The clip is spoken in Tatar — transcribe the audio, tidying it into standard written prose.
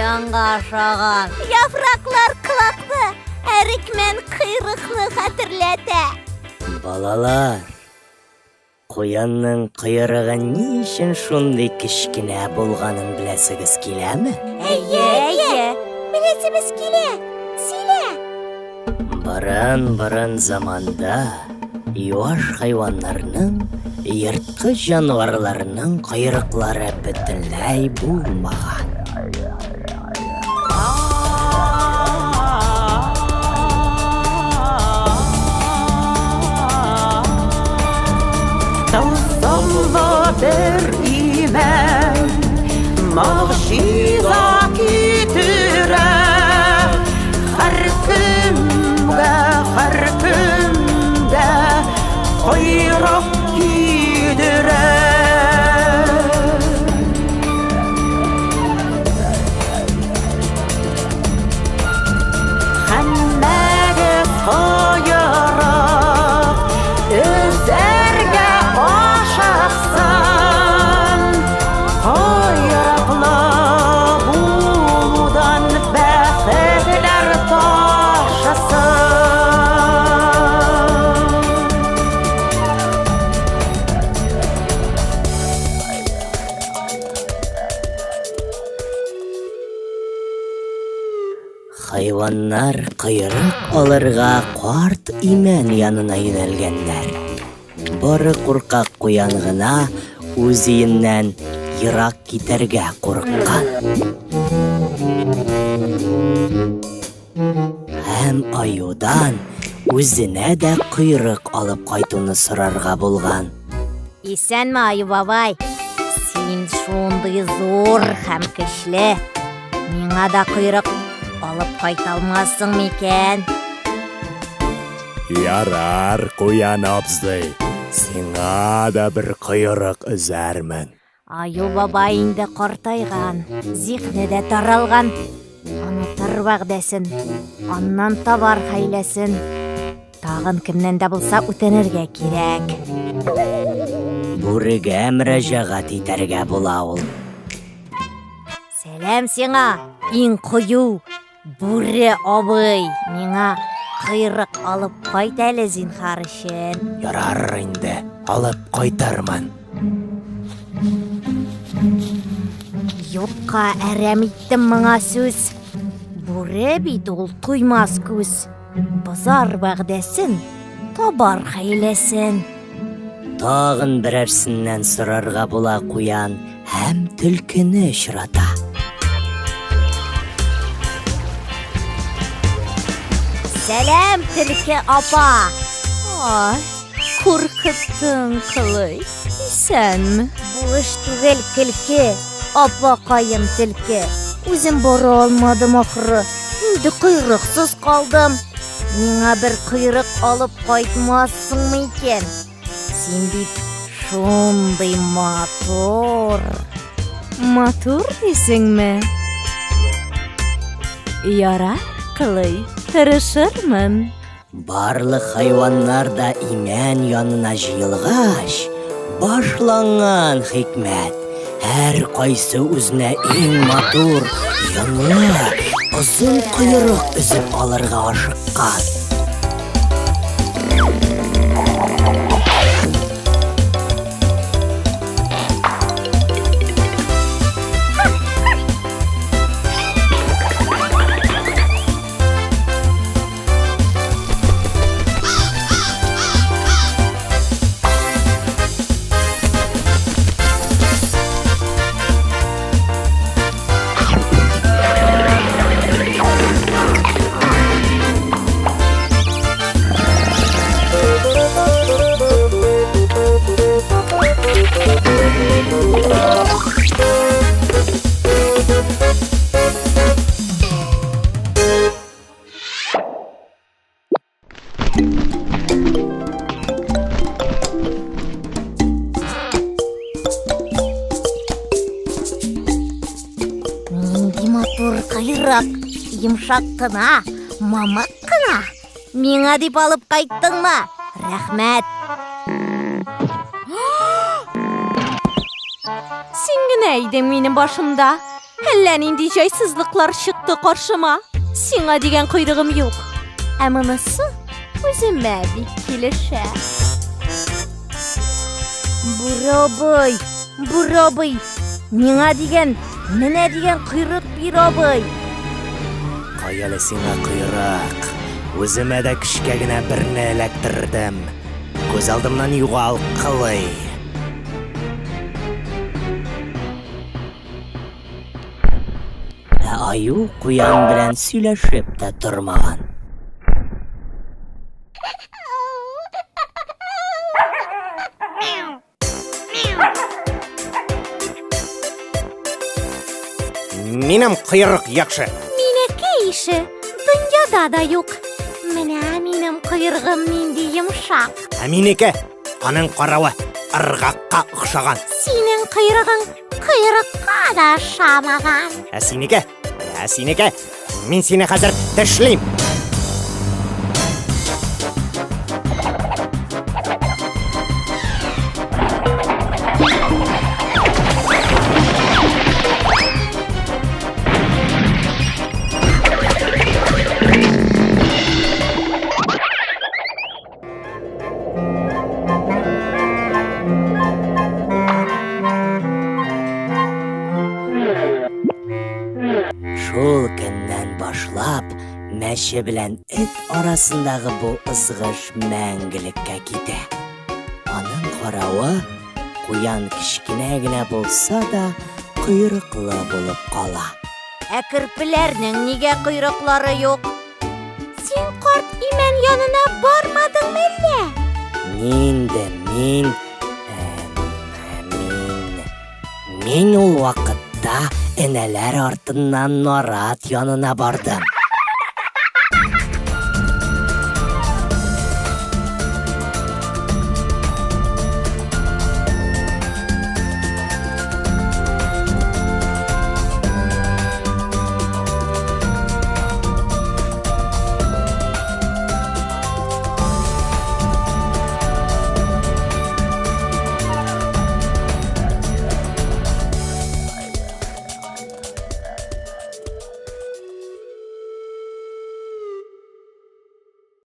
Куянга ошаган. Яфраклар колакны, әрекмән койрыкны хәтерләтә. Балалар, куянның койрыгы ни өчен шундый кечкенә булганын беләсегез киләме? Әйе, әйе. Беләсебез килә. Сөйлә. Борын-борын заманда юаш хайваннарның, ерткыч җанварларның койрыклары бөтенләй булмаган. Тылсымлы бер имән Могҗиза китерә Һәркемгә, һәркемгә Койрык кидерә. Һәммәгез койрык өзәргә ашыксын. Койрыклы булудан бәхетләр ташысын. Хайваннар койрык алырга карт имән янына юнәлгәннәр. Бары куркак куян гына үз өеннән ерак китәргә курыккан. Һәм аюдан үзенә дә койрык алып кайтуны сорарга булган. Исәнме, аю бабай. Син шундый зур һәм көчле. Миңа да койрык алып кайта алмассың микән? Ярар, куян абзый, сиңа да бер койрык өзәрмен. Аю бабай инде картайган, зихне дә таралган. Онытыр вәгъдәсен, аннан табар хәйләсен. Тагын кемнән дә булса үтенергә кирәк. Бүрегә мөрәҗәгать итәргә була ул. Сәлам сиңа, иң кыю Бүре абый, миңа кыйрык алып кайт әле зинхар өчен. Ярар инде, алып кайтырмын. Юкка әрәм иттем моңа сүз. Бүре бит ул туймас күз. Бозар вәгъдәсен, табар хәйләсен. Тагын берәрсеннән сорарга була куян һәм төлкене очрата. Сәлам, төлке апа! Ай, куркыттың, кылый. Исәнме? Бу эш түгел, көлке, апакаем төлке. Үзем бара алмадым ахры. Инде койрыксыз калдым. Миңа бер койрык алып кайтмассыңмы икән? Син бит шундый матур. Матур дисеңме? Ярар, кылый, тырышырмын. Барлык хайваннар да имән янына җыелгач, башланган хикмәт. Һәр кайсы үзенә иң матур, йонлы, озын койрык өзеп алырга ашыккан. Нинди матур койрык, йомшак кына, мамык кына. Миңа дип алып кайттыңмы? Рәхмәт. Син генә идең минем башымда. Әллә нинди җайсызлыклар чыкты каршыма. Сиңа дигән койрыгым юк. Ә монысы үземә бик килешә. Бүре абый, бүре абый, миңа дигән, менә дигән койрык бир абый. Кая әле сиңа койрык? Үземә дә көчкә генә берне эләктердем. Күз алдымнан югал, кылый. Ә аю куян белән сөйләшеп тә тормаган. Минем койрык яхшы. Минеке ише дөньяда да юк. Менә минем койрыгым нинди йомшак. Ә минеке аның каравы ыргакка охшаган. Синең койрыгың койрыкка да ошамаган. Ә синеке? Ә синеке? Мин сине хәзер тешлим. Шул көннән башлап, мәче белән эт арасындагы бу ызгыш мәңгелеккә китә. Аның каравы, куян кечкенә генә булса да, койрыклы булып кала. Ә керпеләрнең нигә койрыклары юк? Син карт имән янына бармадың мәллә? Нинди мин, э, мин, мин ул вакытта энәләр артыннан нарат янына бардым.